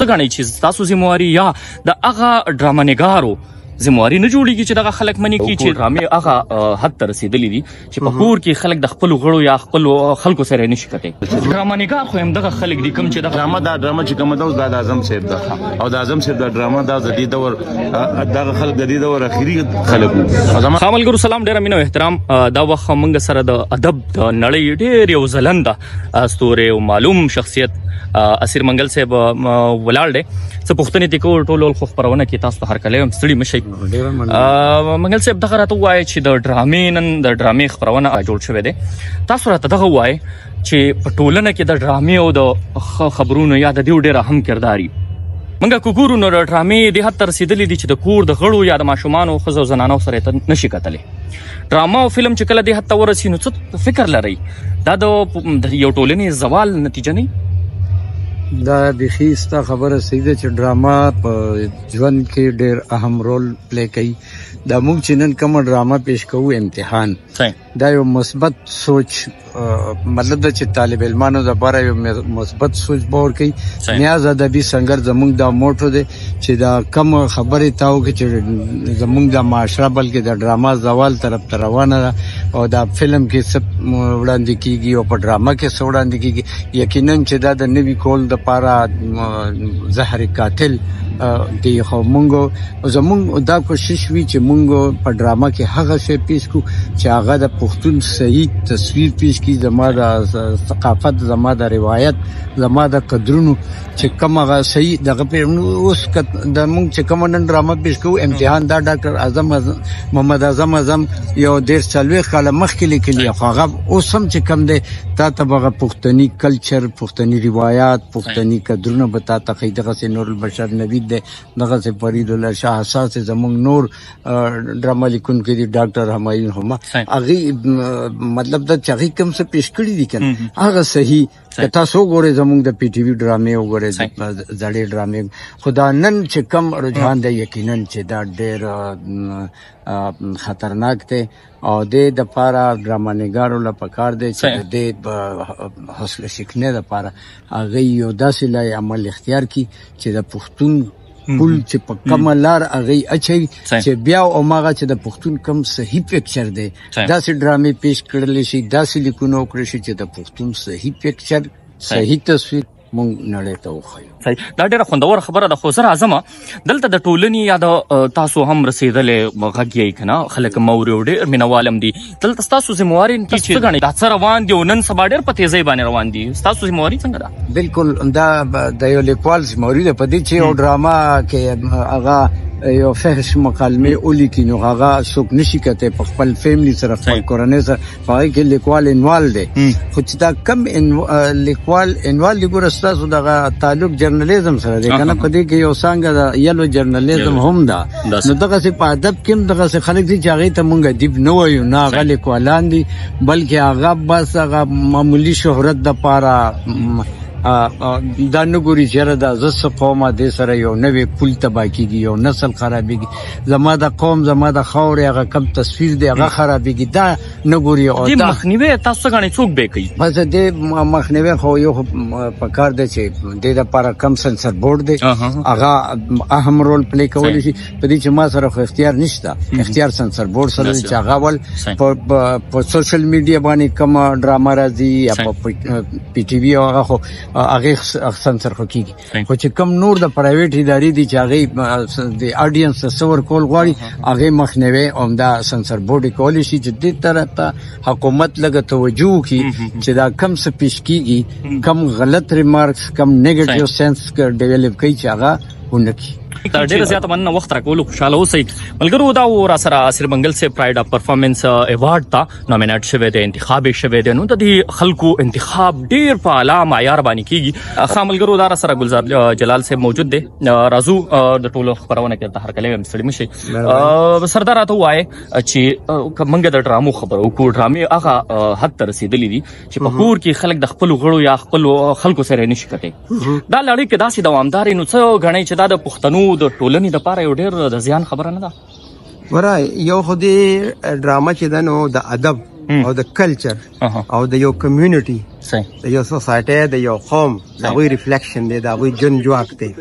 څه ګڼئ چې ستاسو ذمهواري یا د هغه ډرامه نګارو ذمهواري نه جوړیږي چې دغه خلک منې کړي چې ډرامې هغه حد ته رسېدلي دي چې په کور کې خلک د خپلو غړو یا خپلو خلکو سره نشي کتلی؟ ډرامه نګار خو همدغه خلک دي کوم چې دغه ډرامه، دا ډرامه چې کومه ده اوس، دا د اعظم صاحب ده او د اعظم صاحب دا ډرامه دا د دې دور دغه خلک د دې دور اخري خلک وو. ښه ملګرو، سلام، ډېره مینه او احترام. دا وخت موږ سره د ادب د نړۍ ډېر یو ځلنده ستوری او معلوم شخصیت اسیر منګل صاحب ولاړ دی. څه پوښتنې ترې کوو. ټولو خو خپرونه کې تاسو ته هرکلی یم، ستړي مه شئ. منګل صاحب، دغه راته ووایه چې د ډرامې نن د ډرامې خپرونه جوړ شوی دی، تاسو راته دغه ووایه چې په ټولنه کې د ډرامې او د خبرونو یا د دیو ډېر اهم کردار وي. موږ که ګورو نو د ډرامې دې حد ته رسېدلې دي چې د کور د غړو یا د ماشومانو، ښځو او زنانو سره یې ته نشي کتلی. ډرامه او فلم چې کله دې حد ته ورسي نو څه فکر لرئ، دا د یو ټولنې زوال نتیجه نه؟ دا بیخي ستا خبره صحیح ده چې ډرامه په ژوند کې ډېر اهم رول پلی کوي. دا موږ چې نن کومه ډرامه پیش کوو، امتحان، دا یو مثبت سوچ، مطلب دا چې طالب علمانو لپاره یو مثبت سوچ باور کوي. نیاز ادبي سنګر زمونږ دا موټو دی چې دا کم خبرې تاو کې چې زمونږ د معاشره بلکې د ډرامه زوال طرف ته روانه ده او دا فلم کې څه وړاندې کیږي او په ډرامه کې څه وړاندې کیږي، یقینا چې دا د نوي کول دپاره زهر قاتل دی. خو مونږ زمونږ دا کوشش وي چې مونږ په ډرامه کې هغه شی پیش کړو چې هغه د پښتون صحیح تصویر پیش کړي، زما د ثقافت، زما د روایت، زما د قدرونو چې کوم هغه صحیح دغه. اوس د مونږ چې کوم نن ډرامه پیش کوو، امتحان، دا ډاکټر اعظم محمد اعظم اعظم یو 40 کاله مخکې لیکلی، خو هغه اوس هم چې کوم دی تا ته به پښتني کلچر، پښتني روایت، پښتني قدرونه به تا ته ښیي. دغسې نور البشر نوید دی، دغسې فرید الله شاه حساس، زمونږ نور ډرامه لیکونکي دي، ډاکټر همایون هما، هغې مطلب دا چې هغې کوم څه پیش کړي دي که هغه صحیح. که تاسو وګورئ زمونږ د پی ټي وي ډرامې وګورئ، زړې ډرامې، خو دا نن چې کوم رجحان دی یقینا چې دا ډېر خطرناک دی او دې دپاره ډرامه نګارو له پکار دی چې د دې حوصله شکنې دپاره هغوی یو داسې لایحه عمل اختیار کړي چې د پښتون پل چې په کومه لار هغوی اچوي چې بیا هماغه چې د پښتون کوم صحیح پکچر دی، داسې ډرامې پیش کړل شي، داسې لیکونه وکړل شي چې د پښتون صحیح پکچر، صحیح تصویر مونږ نړۍ ته وښیو. صحیح، دا ډېره خوندوره خبره ده. خو زه راځم دلته د ټولنې یا د تاسو هم رسېدلی غږ یئ که نه، خلک مو اوري او ډېر مینهوال هم دي. دلته ستاسو ذمهواري څه ګڼئ؟ دا څه روان دي او نن سبا ډېر په تېزۍ باندې روان دي، ستاسو ذمهواري څنګه ده؟ بالکل، دا د یو لیکوال ذمهواري ده. په دې چې یو ډرامه کې هغه یو فحش مکالمې ولیکي نو هغه څوک نشي کتی په خپل فیملی سره، خپل کورنۍ سره، په هغې کې لیکوال انوال دی. خو چې دا کم لیکوال انوال دی، ګوره ستاسو دغه تعلق جرنالیزم سره دی که نه، په دې کې یو څانګه د یلو جرنالیزم هم ده. نو دغسې په ادب کې هم دغسې خلک دي چې هغې ته مونږ ادیب نه وایو، نه هغه لیکوالان دي، بلکې هغه بس هغه معمولي شهرت دپاره دا نه ګوري چې یاره دا زه څه کوم، دې سره یو نوی پل تباه کېږي، یو نسل خرابېږي، زما د قوم، زما د خاورې هغه کم تصویر دی هغه خرابېږي، دا نه ګوري. او دې مخنیوی تاسو څه ګڼئ، څوک به یې کوي؟ بس دې مخنیوی خو یو په کار دی چې دې دپاره کم سنسر بورډ دی هغه اهم رول پلی کولی شي. په دې چې ما سره خو اختیار نشته، اختیار سنسر بورډ سره دی چې هغه ول په سوشل میډیا باندې کومه ډرامه راځي یا په پی ټي وي، هغه خو هغه سنسر خو کیږي، خو چې کم نور د پرایویټ ادارې دي چې هغه د اډینس ته څه ورکول غواړي هغه مخنیوی همدا سنسر بورډ کولی شي چې دې طرف ته حکومت لږه توجه وکړي چې دا کم څه پیش کیږي، کم غلط ریمارکس، کم نیگیټیو سنس ډیولپ کوي چې هغه ونه کړي. دا ډیره زیاته مننه وخت راکولو، خوشاله اوسئ. ملګرو، دا و را سره اسیر منګل صاحب پرایډ اف پرفارمنس ایوارډ ته نومینیټ شوی دی، انتخاب یې شوی دی. نو د دې خلکو انتخاب ډیر په اعلی معیار باندې کیږي. ښه ملګرو، دا را سره ګلزار جلال صاحب موجود دی. راځو د ټولو خپرونه کې ته هرکلی وایم، ستړي مه شئ. سردار، راته ووایه چې که موږ د ډرامو خبره وکړو، ډرامې هغه حد ته رسېدلې دي چې په کور کې خلک د خپلو غړو یا خپلو خلکو سره نشي کتی. دا لړۍ که داسې دوامدارې نو څه ګڼئ چې دا د پښتنو د ټولنې دپاره یو ډېر د زیان خبره نه ده؟ ګوره، یو خو دې ډرامه چې ده نو د ادب او د کلچر او د یو کمیونټي، د یو سوسایټي، د یو قوم د هغوی ریفلیکشن دی، د هغوی ژوند ژواک دی.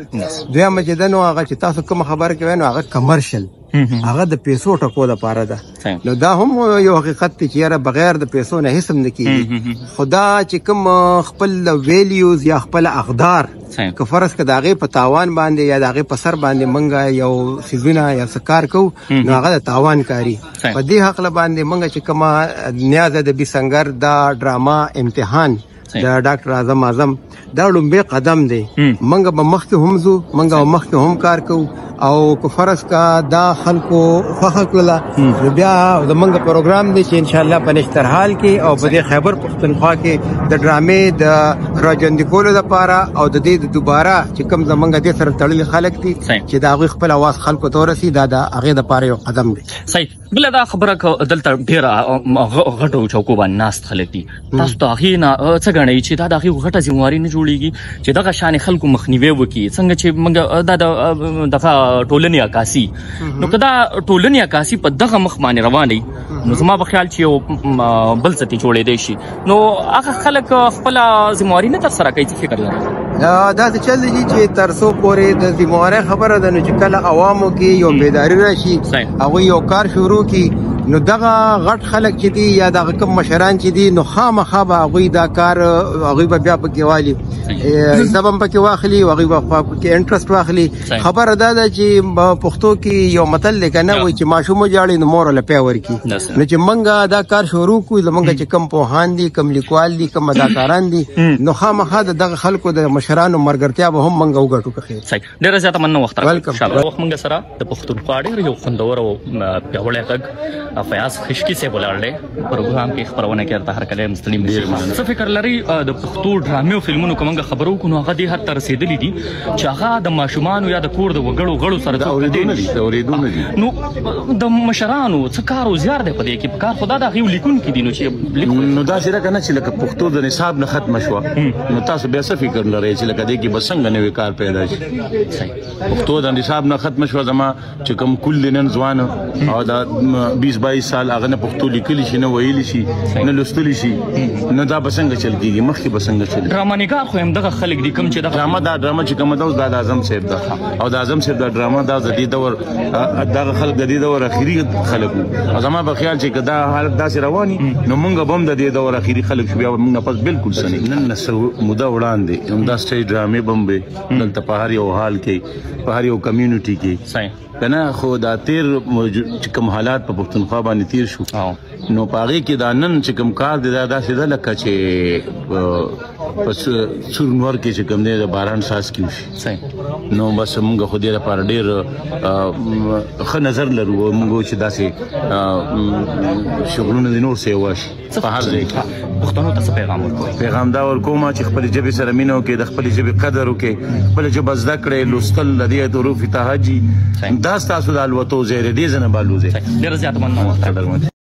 دویمه چې ده نو هغه چې تاسو کومه خبره کوئ نو هغه کمرشل، هغه د پیسو ټکو دپاره ده. نو دا هم یو حقیقت دی چې یاره بغیر د پیسو نه هېڅ هم نه کېږي. خو دا چې کوم خپل ویلیوز یا خپل اقدار که فرض که د هغې په تاوان باندې یا د هغې په سر باندې موږ یو څیزونه یا څه کار کوو نو هغه د تاوان کاري. په دې هکله باندې موږ چې کومه نیاز ادبي سنګر دا ډرامه امتحان د ډاکټر اعظم اعظم دا لومبی قدم دی. موږ به مخکې هم ځو، موږ به مخکې هم کار کوو. او که فرض کا دا خلکو خوښه کړله نو بیا زمونږ پروګرام دی چې انشاءالله په نشترحال کې او په دې خیبر پښتونخوا کې د ډرامې د راژوندي کولو دپاره او د دې د دوباره چې کوم زمونږ دې سره تړلي خلک دي چې د هغوی خپل اواز خلکو ته ورسي، دا د هغې دپاره یو قدم دی. صحیح. بله دا خبره که دلته ډېره غټو چوکو باندې ناست خلک دي، تاسو د هغې نه څه ګڼئ چې دا د هغې غټه ذمهواري نه جوړېږي چې دغه شانې خلکو مخنیوی وکړي؟ څنګه چې موږ دا د دغه ټولنې عکاسي، نو که دا ټولنې عکاسي په دغه مخ باندې روانه وي نو زما په خیال چې یو بل څه ترې جوړېدی شي. نو هغه خلک خپله ذمهواري نه ترسره کوي، څه فکر لرئ؟ داسې چل دی چې تر څو پورې د ذمهوارۍ خبره ده نو چې کله عوامو کې یو بیداري راشي، هغوی یو کار شروع کړي، نو دغه غټ خلک چې دي یا دغه کوم مشران چې دي نو خامخا به هغوی دا کار هغوی به بیا پکې والي حساب هم پکې واخلي، هغوی به پکې انټرسټ واخلي. خبره دا ده چې پښتو کې یو متل دی که نه، وایي چې ماشوم وژاړي نو مور له پی ورکړي. نو چې موږ دا کار شروع کړو، زموږ چې کوم پوهان دي، کوم لیکوال دي، کوم اداکاران دي، نو خامخا د دغه خلکو د مشرانو ملګرتیا به هم موږ وګټو که خیر. صحیح، ډېره زیاته مننه وخت راکړه. وخت موږ سره د پښتونخوا ډېر یو خوندور او پیاوړی غږ فیاض خشکي صاحب ولاړ دی. پروګرام کې خپرونه کې درته هرکلی یم، ستړي مه شئ. څه فکر لرئ د پښتو ډرامې او فلمونو که موږ خبرو وکړو نو هغه دې حد ته رسېدلي دي چې هغه د ماشومانو یا د کور د وګړو غړو سره څوک کتلی نه شي؟ نو د مشرانو څه کار او زیار دی په دې کې؟ په کار خو دا د هغې لیکونکي دي نو چې لیک نو داسې ده که نه چې لکه پښتو د نصاب نه ختمه شوه نو تاسو بیا څه فکر لرئ چې لکه دې کې به څنګه نوی کار پیدا شي؟ پښتو د نصاب نه ختمه شوه، زما چې کوم کل دی نن ځوان او دا 20-22 سال هغه نه پښتو لیکلی شي، نه ویلی شي، نه لوستلی شي، نو دا به څنګه چل کېږي؟ مخکې به څنګه چل؟ ډرامه نګار خو همدغه خلک دي کوم چې دغه ډرامه، دا ډرامه چې کومه ده اوس دا د اعظم صاحب ده او د اعظم صاحب دا ډرامه دا د دې دور دغه خلک د دې دور اخري خلک وو. او زما په خیال چې که دا حالت داسې روان نو مونږ به هم د دې دور اخري خلک شو، بیا به مونږ پس بالکل څه نه. نن نه څه موده وړاندې همدا سټیج ډرامې به هم وې دلته په هر یو حال کې، په هر یو کمیونټي کې که نه. خو دا تیر چې کوم حالات په پښتونخوا باندې تیر شو نو په هغې کې دا نن چې کوم کار دی دا داسې ده لکه چې په سور نور کې چې کوم دی د باران څاڅکي وشي. نو بس موږ خو دې لپاره ډېر ښه نظر لرو، موږ چې داسې شغلونه دې نور سیوا شي په هر ځای کې. پښتنو ته څه پیغام ورکوئ؟ پیغام دا ورکوم چې خپلې ژبې سره مینه وکړئ، د خپلې ژبې قدر وکړئ، خپله ژبه زده کړئ، لوستل د دې حروف تهجي دا ستاسو د الوتو ځای دی، دې ځای نه به الوځئ. ډېره زیاته مننه وخت.